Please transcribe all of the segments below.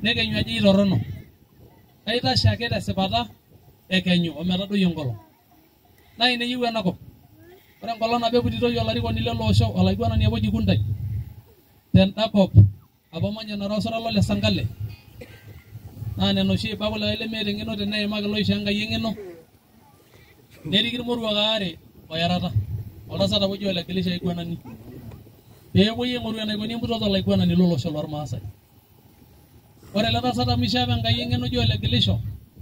Nekenyu ajo itorrono. Aitashe ake tesipata ekenyu ometadoi enkolong. Naa ina eyieu enakop. Ore enkolong nabo eputitoi olarikoni lele osho olaiguanani apa oji Kuntai tenda kop apa omanya Narok osero le Sankale naa nena oshi eiba kulikae lemeeta eng'eno teneimaki loishoo Enkai eng'eno neriki irmoruak aare oyarata oltasat apa oji Ole Gilisho aiguanani pee epuoi aing'oru enaikoni emputoto olaiguanani lolosho lormaasai. Ore ele tasat amu ishoo apa Enkai eng'eno oji Ole Gilisho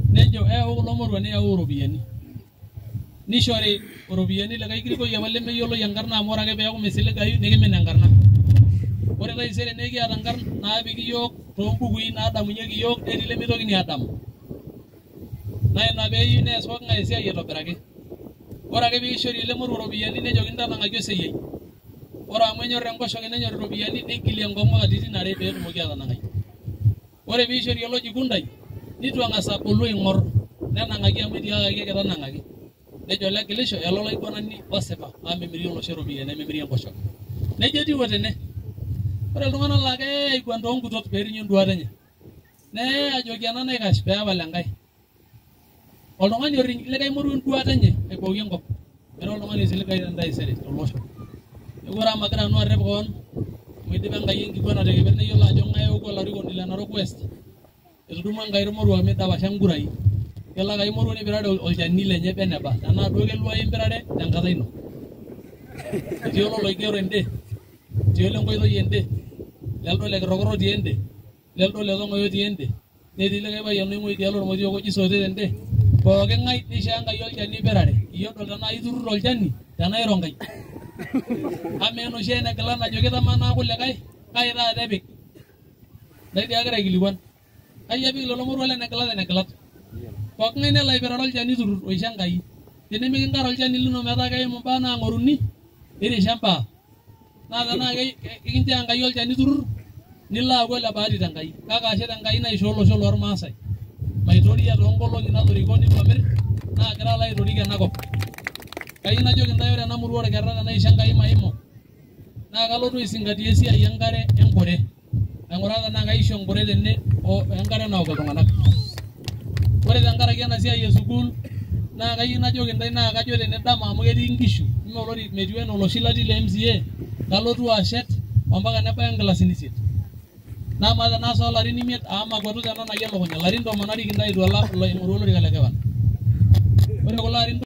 nejo eyau kulo moruak niyau iropiyiani. Nishori iropiyiani likae kirikoi apa lemeyioloi enkarna amu ore ake peeku misiligayu nikimin enkarna. Ore taisere naa ekiata nkarn naapiki iyiook toombukui naadamunyieki iyiook netii lemeitokini aadamu. Naa ina peeyieu nees pooking'ae esiai aitobiraki. Ore ake piishori ele moruo iropiyiani nejokini tanang'aki oseyiai. Ore amu enyor enkoshoke nenyor iropiyiani neigilie enkong'u katitin are peetumoki atanang'ai. Ore piishori oloji Kuntai nitu eng'as abolu aing'or nenang'aki amu etiakaki ekitanang'aki. Nejo Ole Gilisho elo olaiguanani osipa amu memiri olosho iropiyiani nememiri enkoshoke. Nejia etiu otene. Ore iltung'anak laa keye aiguan toonkutot peerinyu enduata enye. Neye ajoki ena naikash peepal enkae. Oltung'ani oriny likae moruo enduata enye aibooki enkop. Era oltung'ani oisiligayu tentaisere tolosho. Neeku ore amu magira nanu arrep koon amu eidipa Enkai enkiguana tekeper neyiolo ajo ng'ae eoku olarikoni le Narok West. Etudumua Enkai irmoruak meidapasha nkurai. Kelo ake ai moruo nipirare olchani lenye eneba. Tenaa duo keluai impirare tenkata ino. Etii ololoigero ende, etii olenkoitoi ende, leldo le Kirokoro otii ende, leldo le Tong'oyo otii ende, netii likae payian oing'ua idialo Ormotiook oji Sote tende. Pooki ng'ae neishoo Enkai olchani oipirare. Iyie odol tenaa iturrur olchani tenaa iro Nkai. Amaa enoshi enegila najo kitamanaa kulikae, kai taata epik? Ntae dii agira aikilikuan. Kai epik lelo moruak lenegilat enegilat? Pooki ng'ae nelo aipirare olchani turrur oisho Enkai. Tenimikinkar olchani lino metaa keimu imbaa naang'oruni, irisha imbaa. Naa tenaa ekinchoo Enkai olchani turrur, nilo aaku ole bahati tenkai. Kake ashe tenkai naishoo olosho lormaasai maitoria toonkolong'i natoriko nitu amir naagira alo aitorik enakop. Kayieu najoki intae ore ena murua orkerra tenaisho Enkai maimo naa kalotu aisingatia esiai enkare enkure. Aing'uraa tenaa kaishu enkure tene o enkare naok iltung'anak. Ore tenkaraki ena siai e sukuul naa kayieu najoki intae naa kajo tene dama amu ketii inkishu ime olori metiu enaa oloshi latii le MCA kalotu ashet ompaka nebaya nkilasini isiet. Naa amaa tenaas oolarin imiet amu makwatu tenanaki elukunya ilarin 10 arik intae eitu alo aing'oru olorika le gavana. Ore kulo arin